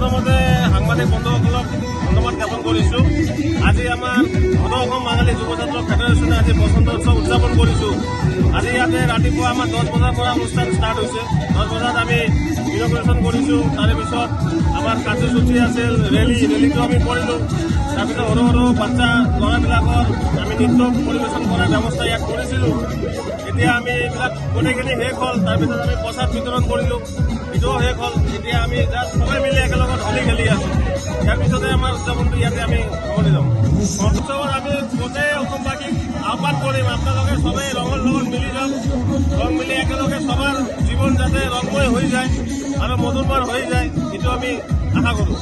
প্ৰথমতে সাংবাদিক বন্ধুসকলক ধন্যবাদ জ্ঞাপন কৰিছোঁ। আজি আমাৰ সদৌ অসম বাঙালী যুৱ ছাত্ৰ ফেডাৰেশ্যনে আজি বসন্ত উৎসৱ উদযাপন কৰিছোঁ। আজি ইয়াতে ৰাতিপুৱা আমাৰ 10 বজাৰ পৰা অনুষ্ঠান ষ্টাৰ্ট হৈছে। 10 বজাত আমি ইনঅগুৰেশ্যন কৰিছোঁ। তাৰে পিছত আমাৰ কাৰ্যসূচী আছিল ৰেলী। ৰেলীটো আমি কৰিলোঁ। তাৰপিছত সৰু সৰু বাচ্চা ল'ৰাবিলাকৰ আমি নৃত্য পৰিৱেশন কৰাৰ ব্যৱস্থা ইয়াত কৰিছিলোঁ। এতিয়া আমি এইবিলাক গোটেইখিনি শেষ হ'ল। তাৰপিছত আমি প্ৰসাদ বিতৰণ কৰিলোঁ, সেইটোও শেষ হ'ল। এতিয়া আমি জাষ্ট সবাই মিলি একেলগত হোলী খেলি আছোঁ। ইয়াৰ পিছতে আমাৰ উদযাপনটো ইয়াতে আমি সামৰি যাম। উৎসৱত আমি গোটেই অসমবাসীক আহ্বান কৰিম, আপোনালোকে চবেই ৰঙৰ লগত মিলি যাওক। ৰং মিলি একেলগে সবাৰ জীৱন যাতে ৰংময় হৈ যায় আৰু মধুৰময় হৈ যায়, সেইটো আমি আশা কৰোঁ।